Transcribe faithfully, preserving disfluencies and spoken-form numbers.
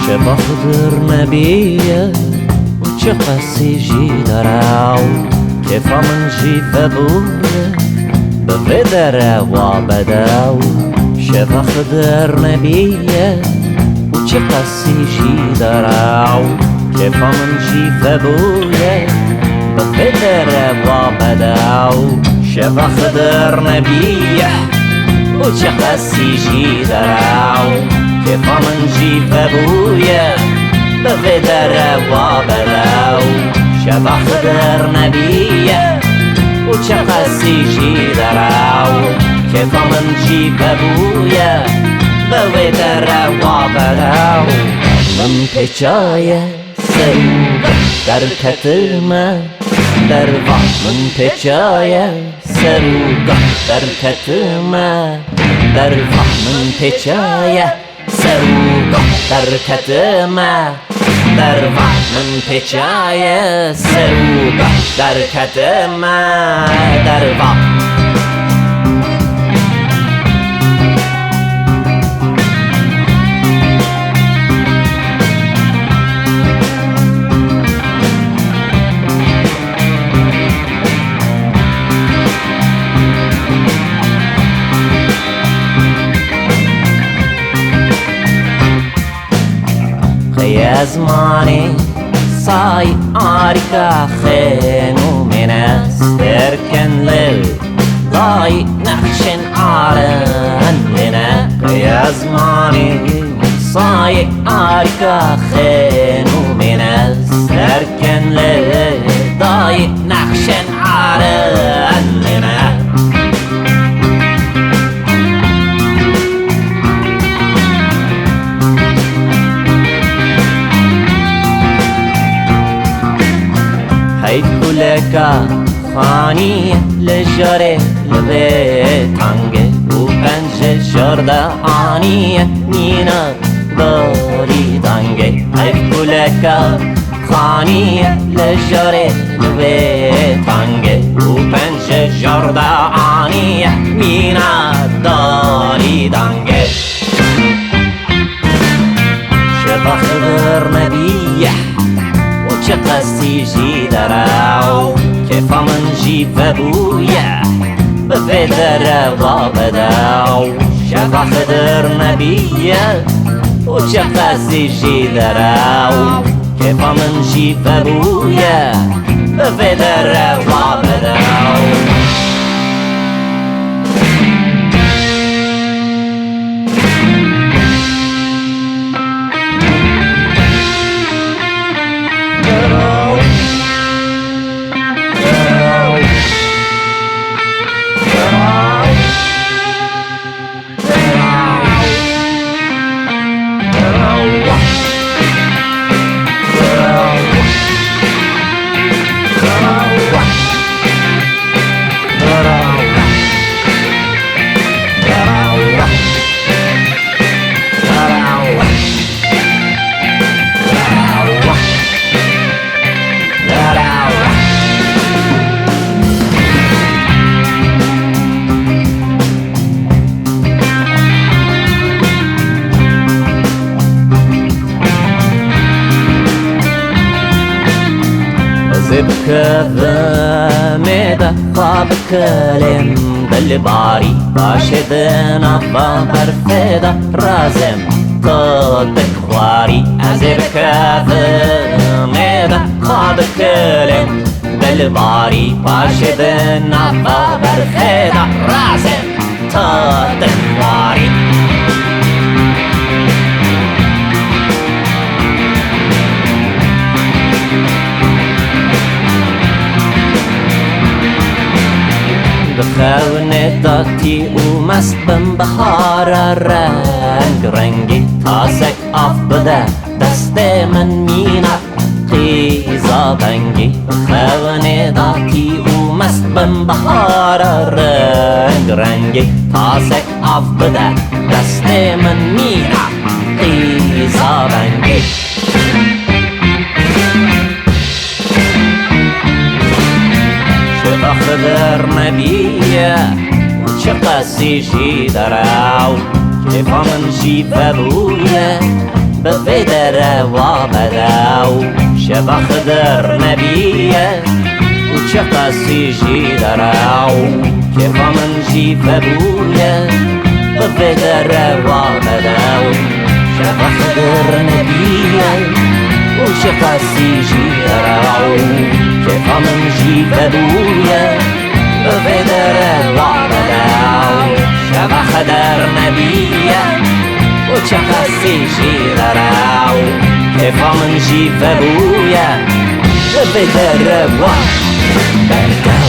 Şeva Xidir nebiye û çi qesî jî derew, kêfa min jî vebûye bi vê derewa bedew. Şeva Xidir nebiye û çi qesî jî derew, kêfa min jî vebûye bi vê derewa bedew. Şeva Xidir nebiye û çi qesî jî derew, kêfa min jî vebûye bi vê derewa bedew. Şeva Xidir nebiye û çi qesî jî derew, kêfa min jî vebûye bi vê derewa bedew. Min pêçaye ser û derketime derva, min pêçaye ser û gah derketime derva, min pêçaye ser û gah derketime derva, min pêçaye ser û gah derketime derva. Qey ezmanê say arîka xênûmê ne, sterken li dayî nexşên arenê ne. Qey ezmanê say arîka xênûmê ne, sterken li dayî nexşên arenê ne. Hey kuleka xanî li jarê li vê tangê û pencê jor de anî mîna darî dangê. Hey kuleka xanî li jarê li vê tangê û pencê jor de anî mîna darî dangê. Şeva Xidir nebiye û çi qesî jî derew, kêfa min jî vebûye bi vê derewa bedew. Şeva Xidir nebiye û çi qesî jî derew, kêfa min jî vebûye bi vê derewa bedew. Ez ê bikevim ê de xwe bikelêm, belê barî paşê di nava berfê de razêm, totik xwarî. Ez ê bikevim ê de xwe bikelêm, belê barî paşê di nava berfê de razêm, totik xwarî. Dixewinê datî û Mest bim bihara reng rengî, tasek av bide destê min mîna qîza vengî. Xewnê datî û mest bim bihara reng rengî, tasek av bide destê min mîna qîza vengî. Şeva Xidir nebiye û çi qesî jî derew. Kêfa min jî vebûye bi vê derewa bedew. Şeva Xidir nebiye û çi qesî jî derew. Kêfa min jî vebûye bi vê derewa bedew. Şeva Xidir nebiye û çi qesî jî derew. Kêfa min jî vebûye bi vê derewa bedew. Şeva Xidir nebiye û çi qesî jî derew. Kêfa min jî vebûye bi vê derewa bedew.